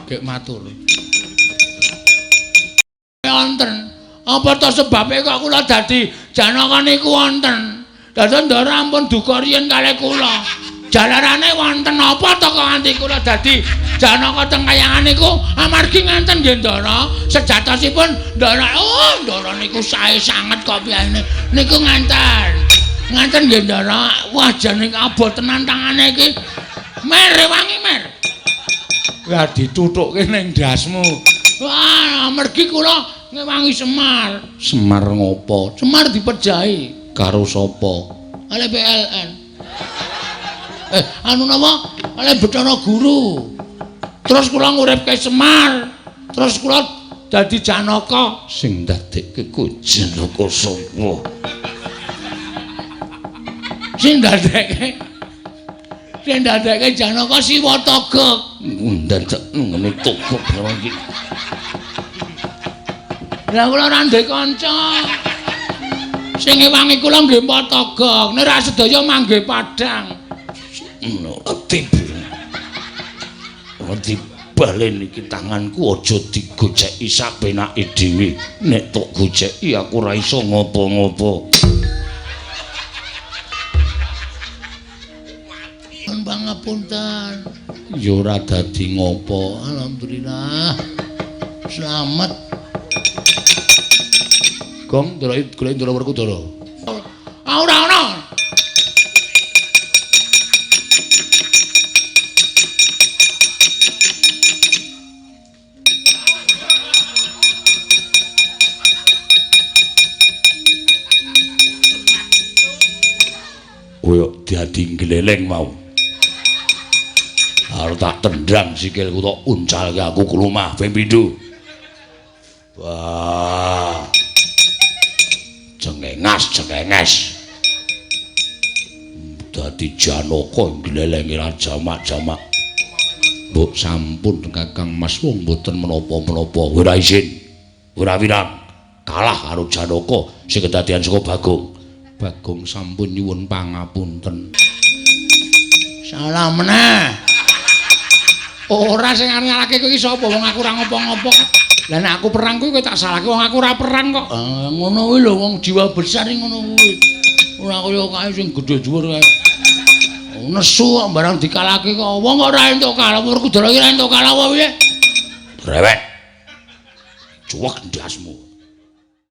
Gek matur. Wonten. Apa to sebabe kok kula dadi Janaka niku wonten? Dados Ndara ampun duka riyen kalih kula. Jalarane wonten apa to kok nganti kula dadi Janaka teng kayangan niku amargi ngenten nggih Ndara. Sejatosipun Ndara, oh Ndara niku sae sanget kok piyayine. Niku ngenten. Ngenten nggih Ndara. Wah jane abot tenan tangane iki. Mer rewangi mer. Lah dituthukke ning ndasmu. Wah, amargi kula ngewangi Semar. Semar ngopo? Semar dipejahi karo sapa? Oleh PLN. Anu napa? Oleh Bathara Guru. Terus kula nguripke Semar. Terus kula dadi Janaka. Sing ndadekke ku Janaka sapa? Sing ndadekke Janaka Siwa Togog. Ndadak ngene togog iki. Lah kula ora ndek kanca. Sing ngewangi kula nggih Mbah Togog, nek ora sedaya manggih padhang. Ora tibu. Ora dibalen iki tanganku aja digoceki sapenake dhewe. Nek tok goceki aku ora iso ngopo-ngopo. Pangapunten. Ya ora dadi ngopo. Alhamdulillah. Slamet. Gong, ndelok golek Ndara Werkudara. Ah ora ana. Kowe dadi gleleng mau. Arep tak tendang sikilku tok uncalke aku klumah ping pindho. Wah. Cengengas cengenges. Dadi Janaka glelenge ra jamak-jamak. Mbok sampun Kakang Mas wong mboten menapa-menapa. Ora isin. Ora wirang. Kalah karo Janaka sing kedadian saka Bagong. Bagong sampun nyuwun pangapunten. Salah meneh. Ora sing arep ngalahke kowe iki sapa? Wong aku ora ngopo-ngopo. Lah nek aku perang kuwi kowe tak salahke wong aku ora perang kok. Ah ngono kuwi lho wong jiwa besar iki ngono kuwi. Ora kaya kae sing gedhe dhuwur kae. Nesu kok barang dikalahke kok. Wong ora entuk kalah, Werkudara iki ora entuk kalah apa piye? Brewek. Cuwek ndasmu.